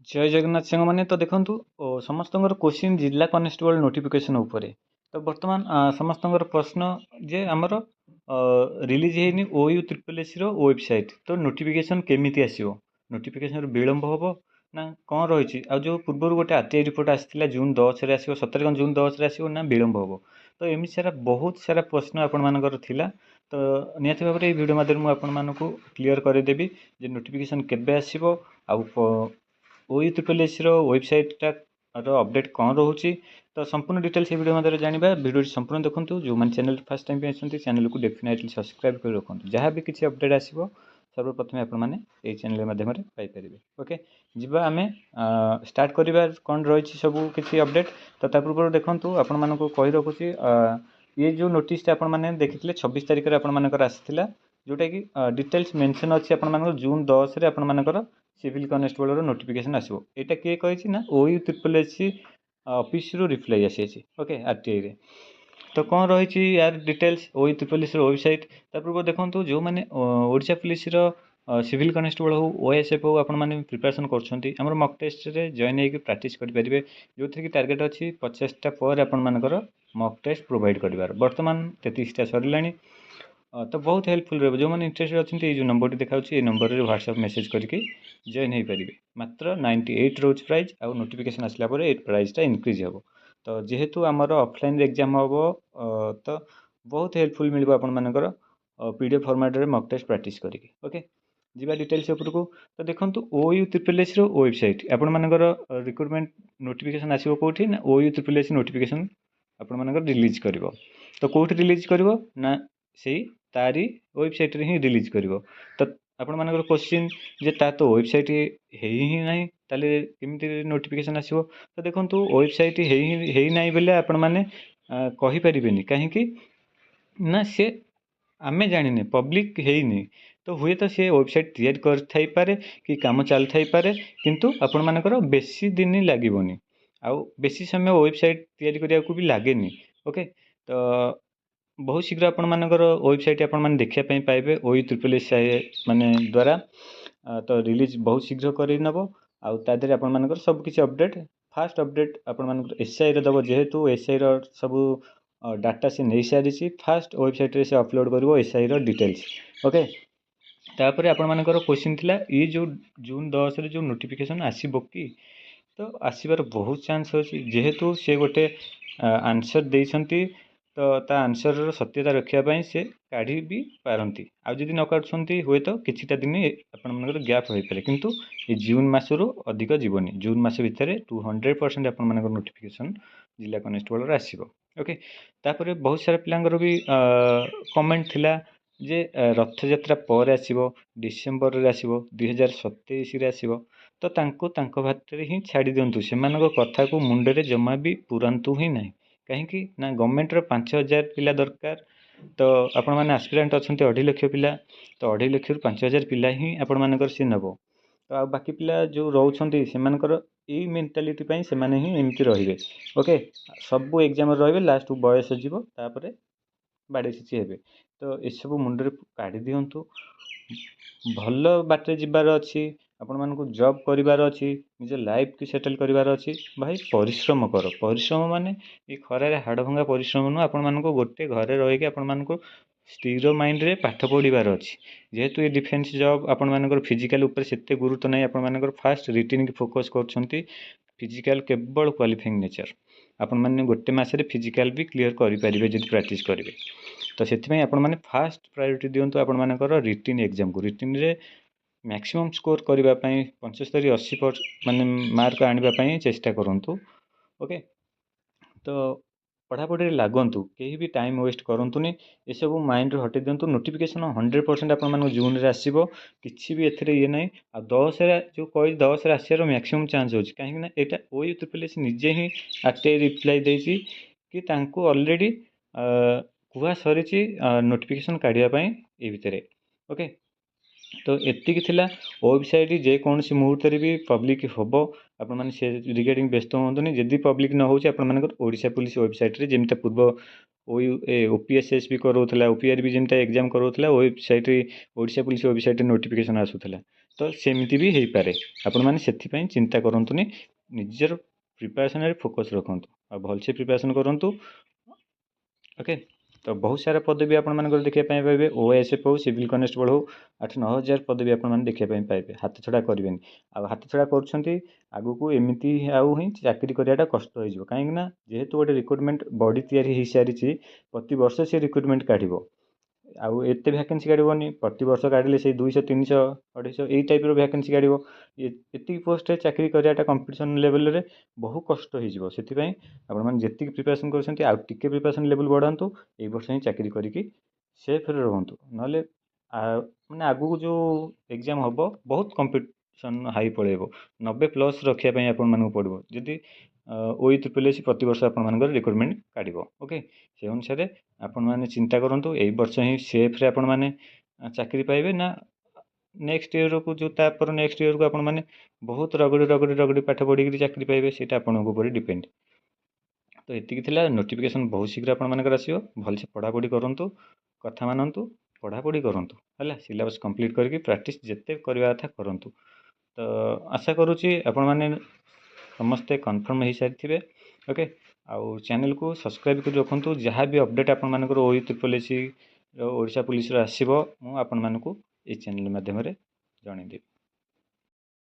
ଜୟ ଜଗନ୍ନାଥ ସାଙ୍ଗମାନେ। ତ ଦେଖନ୍ତୁ, ସମସ୍ତଙ୍କର କୋଶ୍ଚିନ୍ ଜିଲ୍ଲା କନେଷ୍ଟବଳ ନୋଟିଫିକେସନ୍ ଉପରେ। ତ ବର୍ତ୍ତମାନ ସମସ୍ତଙ୍କର ପ୍ରଶ୍ନ ଯେ ଆମର ରିଲିଜ୍ ହେଇନି ଓୟୁଏଏସ୍ସିର ୱେବସାଇଟ୍, ତ ନୋଟିଫିକେସନ୍ କେମିତି ଆସିବ? ନୋଟିଫିକେସନ୍ ବିଳମ୍ବ ହେବ ନା କ'ଣ ରହିଛି? ଆଉ ଯେଉଁ ପୂର୍ବରୁ ଗୋଟେ ଆର୍ଟିଆଇ ରିପୋର୍ଟ ଆସିଥିଲା, ଜୁନ୍ 10ରେ ଆସିବ, ସତରେ କ'ଣ ଜୁନ୍ 10ରେ ଆସିବ ନା ବିଳମ୍ବ ହେବ? ତ ଏମିତି ସାରା ବହୁତ ସାରା ପ୍ରଶ୍ନ ଆପଣମାନଙ୍କର ଥିଲା। ତ ନିହାତି ଭାବରେ ଏଇ ଭିଡ଼ିଓ ମାଧ୍ୟମରେ ମୁଁ ଆପଣମାନଙ୍କୁ କ୍ଲିଅର୍ କରିଦେବି ଯେ ନୋଟିଫିକେସନ୍ କେବେ ଆସିବ ଆଉ ଓୟୁଏଏସ୍ସିର ୱେବସାଇଟ୍ଟା ର ଅପଡ଼େଟ୍ କ'ଣ ରହୁଛି। ତ ସମ୍ପୂର୍ଣ୍ଣ ଡିଟେଲ୍ସ ଏ ଭିଡ଼ିଓ ମାଧ୍ୟମରେ ଜାଣିବା। ଭିଡ଼ିଓଟି ସମ୍ପୂର୍ଣ୍ଣ ଦେଖନ୍ତୁ। ଯେଉଁମାନେ ଚ୍ୟାନେଲ୍ ଫାର୍ଷ୍ଟ ଟାଇମ୍ ପାଇଁ ଅଛନ୍ତି, ଚ୍ୟାନେଲକୁ ଡେଫିନେଟଲି ସବସ୍କ୍ରାଇବ୍ କରି ରଖନ୍ତୁ। ଯାହା ବି କିଛି ଅପଡ଼େଟ୍ ଆସିବ, ସର୍ବପ୍ରଥମେ ଆପଣମାନେ ଏଇ ଚ୍ୟାନେଲ୍ ମାଧ୍ୟମରେ ପାଇପାରିବେ। ଓକେ, ଯିବା ଆମେ ଷ୍ଟାର୍ଟ କରିବା, କ'ଣ ରହିଛି ସବୁ କିଛି ଅପଡ଼େଟ୍। ତ ତା ପୂର୍ବରୁ ଦେଖନ୍ତୁ, ଆପଣମାନଙ୍କୁ କହି ରଖୁଛି, ଇଏ ଯେଉଁ ନୋଟିସ୍ଟା ଆପଣମାନେ ଦେଖିଥିଲେ, 26 ତାରିଖରେ ଆପଣମାନଙ୍କର ଆସିଥିଲା, ଯେଉଁଟାକି ଡିଟେଲ୍ସ ମେନସନ୍ ଅଛି ଆପଣମାନଙ୍କର ଜୁନ୍ 10ରେ ଆପଣମାନଙ୍କର ସିଭିଲ୍ କନେଷ୍ଟବଳର ନୋଟିଫିକେସନ୍ ଆସିବ। ଏଇଟା କିଏ କହିଛି ନା ଓୟୁଏଏସ୍ସି ଅଫିସରୁ ରିପ୍ଲାଇ ଆସିଯାଇଛି। ଓକେ, ଆର୍ଟିଆଇରେ ତ କ'ଣ ରହିଛି ୟାର ଡିଟେଲ୍ସ, ଓୟୁଏଏସ୍ସିର ୱେବସାଇଟ୍। ତା ପୂର୍ବରୁ ଦେଖନ୍ତୁ, ଯେଉଁମାନେ ଓଡ଼ିଶା ପୁଲିସର ସିଭିଲ୍ କନେଷ୍ଟବଳ ହଉ, ଓଏସ୍ଏଫ୍ ହଉ, ଆପଣମାନେ ପ୍ରିପାରେସନ୍ କରୁଛନ୍ତି, ଆମର ମକ୍ ଟେଷ୍ଟରେ ଜଏନ୍ ହେଇକି ପ୍ରାକ୍ଟିସ୍ କରିପାରିବେ, ଯେଉଁଥିରେ କି ଟାର୍ଗେଟ୍ ଅଛି 50ଟା ପରେ ଆପଣମାନଙ୍କର ମକ୍ ଟେଷ୍ଟ ପ୍ରୋଭାଇଡ଼ କରିବାର। ବର୍ତ୍ତମାନ 33ଟା ସରିଲାଣି। ତ ବହୁତ ହେଲ୍ପଫୁଲ୍ ରହିବ। ଯେଉଁମାନେ ଇଣ୍ଟରେଷ୍ଟେଡ଼ ଅଛନ୍ତି, ଏଇ ଯେଉଁ ନମ୍ବରଟି ଦେଖାଉଛି, ଏଇ ନମ୍ବରରେ ହ୍ୱାଟ୍ସଆପ୍ ମେସେଜ୍ କରିକି ଜଏନ୍ ହେଇପାରିବେ। ମାତ୍ର 98 ରହୁଛି ପ୍ରାଇସ୍। ଆଉ ନୋଟିଫିକେସନ୍ ଆସିଲା ପରେ ଏଇ ପ୍ରାଇସ୍ଟା ଇନକ୍ରିଜ୍ ହେବ। ତ ଯେହେତୁ ଆମର ଅଫଲାଇନ୍ରେ ଏକ୍ଜାମ୍ ହେବ, ତ ବହୁତ ହେଲ୍ପଫୁଲ୍ ମିଳିବ ଆପଣମାନଙ୍କର ପିଡିଏଫ୍ ଫର୍ମାଟ୍ରେ ମକ୍ ଟେଷ୍ଟ ପ୍ରାକ୍ଟିସ୍ କରିକି। ଓକେ, ଯିବା ଡିଟେଲ୍ସ ଉପରକୁ। ତ ଦେଖନ୍ତୁ, ଓୟୁଏଏସ୍ସିର ୱେବସାଇଟ୍, ଆପଣମାନଙ୍କର ରିକ୍ରୁଟମେଣ୍ଟ ନୋଟିଫିକେସନ୍ ଆସିବ କେଉଁଠି ନା ଓୟୁଏଏସ୍ସି ନୋଟିଫିକେସନ୍ ଆପଣମାନଙ୍କର ରିଲିଜ୍ କରିବ। ତ କେଉଁଠି ରିଲିଜ୍ କରିବ ନା ସେଇ ତାରି ୱେବସାଇଟ୍ରେ ହିଁ ରିଲିଜ୍ କରିବ। ତ ଆପଣମାନଙ୍କର କୋଶ୍ଚିନ୍ ଯେ ତା ତ ୱେବସାଇଟ୍ ହେଇ ହିଁ ନାହିଁ, ତାହେଲେ କେମିତି ନୋଟିଫିକେସନ୍ ଆସିବ? ତ ଦେଖନ୍ତୁ, ୱେବସାଇଟ୍ ହେଇ ହେଇନାହିଁ ବୋଲେ ଆପଣମାନେ କହିପାରିବେନି। କାହିଁକି ନା ସେ ଆମେ ଜାଣିନେ, ପବ୍ଲିକ୍ ହେଇନି। ତ ହୁଏତ ସେ ୱେବସାଇଟ୍ ତିଆରି କରିଥାଇପାରେ କି କାମ ଚାଲିଥାଇପାରେ, କିନ୍ତୁ ଆପଣମାନଙ୍କର ବେଶୀ ଦିନ ଲାଗିବନି ଆଉ ବେଶୀ ସମୟ ୱେବସାଇଟ୍ ତିଆରି କରିବାକୁ ବି ଲାଗେନି। ଓକେ, ତ ବହୁତ ଶୀଘ୍ର ଆପଣମାନଙ୍କର ୱେବସାଇଟ୍ ଆପଣମାନେ ଦେଖିବା ପାଇଁ ପାଇବେ ଓୟୁଏଏସ୍ସି ମାନେ ଦ୍ୱାରା। ତ ରିଲିଜ୍ ବହୁତ ଶୀଘ୍ର କରିନେବ ଆଉ ତା ଦେହରେ ଆପଣମାନଙ୍କର ସବୁ କିଛି ଅପଡ଼େଟ୍, ଫାଷ୍ଟ ଅପଡ଼େଟ୍ ଆପଣମାନଙ୍କର ଏସ୍ଆଇର ଦେବ। ଯେହେତୁ ଏସ୍ଆଇର ସବୁ ଡାଟା ସେ ନେଇସାରିଛି, ଫାଷ୍ଟ ୱେବସାଇଟ୍ରେ ସେ ଅପଲୋଡ଼ କରିବ ଏସ୍ଆଇର ଡିଟେଲ୍ସ। ଓକେ, ତାପରେ ଆପଣମାନଙ୍କର କୋଶ୍ଚିନ୍ ଥିଲା, ଇଏ ଯେଉଁ ଜୁନ୍ 10ରେ ଯେଉଁ ନୋଟିଫିକେସନ୍ ଆସିବ କି? ତ ଆସିବାର ବହୁତ ଚାନ୍ସ ଅଛି। ଯେହେତୁ ସେ ଗୋଟେ ଆନ୍ସର୍ ଦେଇଛନ୍ତି, ତ ତା ଆନ୍ସର୍ର ସତ୍ୟତା ରଖିବା ପାଇଁ ସେ କାଢ଼ି ବି ପାରନ୍ତି। ଆଉ ଯଦି ନ କାଢ଼ୁଛନ୍ତି, ହୁଏତ କିଛିଟା ଦିନ ଆପଣମାନଙ୍କର ଗ୍ୟାପ୍ ହୋଇପାରେ, କିନ୍ତୁ ଏ ଜୁନ୍ ମାସରୁ ଅଧିକ ଯିବନି। ଜୁନ୍ ମାସ ଭିତରେ 200% ଆପଣମାନଙ୍କର ନୋଟିଫିକେସନ୍ ଜିଲ୍ଲା କନେଷ୍ଟବଳର ଆସିବ। ଓକେ, ତାପରେ ବହୁତ ସାରା ପିଲାଙ୍କର ବି କମେଣ୍ଟ ଥିଲା ଯେ ରଥଯାତ୍ରା ପରେ ଆସିବ, ଡିସେମ୍ବରରେ ଆସିବ, 2027ରେ ଆସିବ। ତ ତାଙ୍କୁ ତାଙ୍କ ଭାତରେ ହିଁ ଛାଡ଼ି ଦିଅନ୍ତୁ। ସେମାନଙ୍କ କଥାକୁ ମୁଣ୍ଡରେ ଜମା ବି ପୁରାନ୍ତୁ ହିଁ ନାହିଁ। କାହିଁକି ନା ଗଭର୍ଣ୍ଣମେଣ୍ଟର 5000 ପିଲା ଦରକାର। ତ ଆପଣମାନେ ଆସ୍ପିରାଣ୍ଟ ଅଛନ୍ତି 2.5 ଲକ୍ଷ ପିଲା। ତ 2.5 ଲକ୍ଷରୁ 5000 ପିଲା ହିଁ ଆପଣମାନଙ୍କର ସିଏ ନେବ। ତ ଆଉ ବାକି ପିଲା ଯେଉଁ ରହୁଛନ୍ତି, ସେମାନଙ୍କର ଏଇ ମେଣ୍ଟାଲିଟି ପାଇଁ ସେମାନେ ହିଁ ଏମିତି ରହିବେ। ଓକେ, ସବୁ ଏକ୍ଜାମ୍ରେ ରହିବେ, ଲାଷ୍ଟକୁ ବୟସ ଯିବ, ତାପରେ ବାଡ଼େଇ ଛିଚି ହେବେ। ତ ଏସବୁ ମୁଣ୍ଡରେ କାଢ଼ି ଦିଅନ୍ତୁ। ଭଲ ବାଟରେ ଯିବାର ଅଛି ଆପଣମାନଙ୍କୁ, ଜବ୍ କରିବାର ଅଛି, ନିଜ ଲାଇଫ୍କୁ ସେଟେଲ୍ କରିବାର ଅଛି, ଭାଇ ପରିଶ୍ରମ କର। ପରିଶ୍ରମ ମାନେ ଏ ଖରାରେ ହାଡ଼ ଭଙ୍ଗା ପରିଶ୍ରମ ନୁହଁ। ଆପଣମାନଙ୍କୁ ଗୋଟେ ଘରେ ରହିକି ଆପଣମାନଙ୍କୁ ସ୍ଥିର ମାଇଣ୍ଡରେ ପାଠ ପଢ଼ିବାର ଅଛି। ଯେହେତୁ ଏ ଡିଫେନ୍ସ ଜବ୍, ଆପଣମାନଙ୍କର ଫିଜିକାଲ୍ ଉପରେ ସେତେ ଗୁରୁତ୍ୱ ନାହିଁ। ଆପଣମାନଙ୍କର ଫାଷ୍ଟ ରିଟିନ୍କି ଫୋକସ୍ କରୁଛନ୍ତି, ଫିଜିକାଲ୍ କେବଳ କ୍ୱାଲିଫାଇଂ ନେଚର୍। ଆପଣମାନେ ଗୋଟେ ମାସରେ ଫିଜିକାଲ୍ ବି କ୍ଲିୟର୍ କରିପାରିବେ ଯଦି ପ୍ରାକ୍ଟିସ୍ କରିବେ। ତ ସେଥିପାଇଁ ଆପଣମାନେ ଫାଷ୍ଟ ପ୍ରାୟୋରିଟି ଦିଅନ୍ତୁ ଆପଣମାନଙ୍କର ରିଟିନ୍ ଏକ୍ଜାମ୍କୁ। ରିଟିନ୍ରେ ମ୍ୟାକ୍ସିମମ୍ ସ୍କୋର୍ କରିବା ପାଇଁ, 75 80 ମାନେ ମାର୍କ ଆଣିବା ପାଇଁ ଚେଷ୍ଟା କରନ୍ତୁ। ଓକେ, ତ ପଢ଼ାପଢ଼ିରେ ଲାଗନ୍ତୁ, କେହି ବି ଟାଇମ୍ ୱେଷ୍ଟ କରନ୍ତୁନି। ଏସବୁ ମାଇଣ୍ଡରୁ ହଟେଇ ଦିଅନ୍ତୁ। ନୋଟିଫିକେସନ୍ 100% ଆପଣମାନଙ୍କୁ ଜୁନ୍ରେ ଆସିବ, କିଛି ବି ଏଥିରେ ଇଏ ନାହିଁ। ଆଉ 10ରେ ଯେଉଁ କହି 10ରେ ଆସିବାର ମ୍ୟାକ୍ସିମମ୍ ଚାନ୍ସ ଅଛି। କାହିଁକି ନା ଏଇଟା ଓୟୁଏଏସ୍ସି ନିଜେ ହିଁ ଆର୍ଟିଆଇ ରିପ୍ଲାଇ ଦେଇଛି କି ତାଙ୍କୁ ଅଲରେଡ଼ି କୁହା ସରିଛି ନୋଟିଫିକେସନ୍ କାଢ଼ିବା ପାଇଁ ଏଇ ଭିତରେ। ଓକେ, ତ ଏତିକି ଥିଲା। ୱେବସାଇଟ୍ ଯେକୌଣସି ମୁହୂର୍ତ୍ତରେ ବି ପବ୍ଲିକ୍ ହେବ, ଆପଣମାନେ ସେ ରିଗାର୍ଡ଼ିଂ ବ୍ୟସ୍ତ ହୁଅନ୍ତୁନି। ଯଦି ପବ୍ଲିକ୍ ନ ହେଉଛି, ଆପଣମାନଙ୍କର ଓଡ଼ିଶା ପୋଲିସ ୱେବସାଇଟ୍ରେ ଯେମିତି ପୂର୍ବ ଓପିଏସ୍ଏସ୍ ବି କରାଉଥିଲା, ଓପିଆର୍ ବି ଯେମିତି ଏକ୍ଜାମ୍ କରାଉଥିଲା, ୱେବସାଇଟ୍ ଓଡ଼ିଶା ପୋଲିସ ୱେବସାଇଟ୍ରେ ନୋଟିଫିକେସନ୍ ଆସୁଥିଲା। ତ ସେମିତି ବି ହେଇପାରେ। ଆପଣମାନେ ସେଥିପାଇଁ ଚିନ୍ତା କରନ୍ତୁନି, ନିଜର ପ୍ରିପାରେସନ୍ରେ ଫୋକସ୍ ରଖନ୍ତୁ ଆଉ ଭଲସେ ପ୍ରିପାରେସନ୍ କରନ୍ତୁ। ଓକେ, ତ ବହୁତ ସାରା ପଦବୀ ଆପଣମାନଙ୍କର ଦେଖିବା ପାଇଁ ପାଇବେ। ଓଏସ୍ଏଫ୍ ହେଉ, ସିଭିଲ୍ କନେଷ୍ଟବଳ ହେଉ, 8-9 ହଜାର ପଦବୀ ଆପଣମାନେ ଦେଖିବା ପାଇଁ ପାଇବେ। ହାତ ଛଡ଼ା କରିବେନି। ଆଉ ହାତ ଛଡ଼ା କରୁଛନ୍ତି, ଆଗକୁ ଏମିତି ଆଉ ହିଁ ଚାକିରି କରିବାଟା କଷ୍ଟ ହେଇଯିବ। କାହିଁକିନା ଯେହେତୁ ଗୋଟେ ରିକ୍ରୁଟମେଣ୍ଟ ବଡ଼ି ତିଆରି ହେଇସାରିଛି, ପ୍ରତିବର୍ଷ ସେ ରିକ୍ରୁଟମେଣ୍ଟ କାଢ଼ିବ ଆଉ ଏତେ ଭ୍ୟାକେନ୍ସି କାଢ଼ିବନି। ପ୍ରତିବର୍ଷ କାଢ଼ିଲେ ସେଇ 200, 300, 250 ଏଇ ଟାଇପ୍ର ଭ୍ୟାକେନ୍ସି କାଢ଼ିବ। ଏତିକି ପୋଷ୍ଟରେ ଚାକିରି କରିବାଟା କମ୍ପିଟିସନ୍ ଲେଭେଲରେ ବହୁ କଷ୍ଟ ହେଇଯିବ। ସେଥିପାଇଁ ଆପଣମାନେ ଯେତିକି ପ୍ରିପାରେସନ୍ କରୁଛନ୍ତି, ଆଉ ଟିକେ ପ୍ରିପାରେସନ୍ ଲେଭେଲ୍ ବଢ଼ାନ୍ତୁ। ଏଇ ବର୍ଷ ହିଁ ଚାକିରି କରିକି ସେଫ୍ରେ ରୁହନ୍ତୁ। ନହେଲେ ମାନେ ଆଗକୁ ଯେଉଁ ଏକ୍ଜାମ୍ ହେବ, ବହୁତ କମ୍ପିଟିସନ୍ ହାଇ ପଳେଇବ। 90 ପ୍ଲସ୍ ରଖିବା ପାଇଁ ଆପଣମାନଙ୍କୁ ପଡ଼ିବ, ଯଦି ଓ ଟ୍ରିପଲ୍ ଏସ୍ ପ୍ରତିବର୍ଷ ଆପଣମାନଙ୍କର ରିକ୍ରୁଟମେଣ୍ଟ କାଢ଼ିବ। ଓକେ, ସେ ଅନୁସାରେ ଆପଣମାନେ ଚିନ୍ତା କରନ୍ତୁ, ଏଇ ବର୍ଷ ହିଁ ସେଫ୍ରେ ଆପଣମାନେ ଚାକିରି ପାଇବେ ନା ନେକ୍ସଟ ଇୟରକୁ, ଯେଉଁ ତାପର ନେକ୍ସଟ ଇୟରକୁ ଆପଣମାନେ ବହୁତ ରଗଡ଼ି ରଗଡ଼ି ରଗଡ଼ି ପାଠ ପଢ଼ିକିରି ଚାକିରି ପାଇବେ, ସେଇଟା ଆପଣଙ୍କ ଉପରେ ଡିପେଣ୍ଡ। ତ ଏତିକି ଥିଲା। ନୋଟିଫିକେସନ୍ ବହୁତ ଶୀଘ୍ର ଆପଣମାନଙ୍କର ଆସିବ। ଭଲସେ ପଢ଼ାପଢ଼ି କରନ୍ତୁ, କଥା ମାନନ୍ତୁ, ପଢ଼ାପଢ଼ି କରନ୍ତୁ, ହେଲା। ସିଲାବସ୍ କମ୍ପ୍ଲିଟ୍ କରିକି ପ୍ରାକ୍ଟିସ୍ ଯେତେ କରିବା କଥା କରନ୍ତୁ। ତ ଆଶା କରୁଛି ଆପଣମାନେ ସମସ୍ତେ କନଫର୍ମ ହେଇସାରିଥିବେ। ଓକେ, ଆଉ ଚ୍ୟାନେଲକୁ ସବସ୍କ୍ରାଇବ୍ କରି ରଖନ୍ତୁ। ଯାହା ବି ଅପଡ଼େଟ୍ ଆପଣମାନଙ୍କର ଓ ଟ୍ରିପଲ୍ ଏସ୍, ଓଡ଼ିଶା ପୋଲିସର ଆସିବ, ମୁଁ ଆପଣମାନଙ୍କୁ ଏଇ ଚ୍ୟାନେଲ୍ ମାଧ୍ୟମରେ ଜଣାଇଦେବି।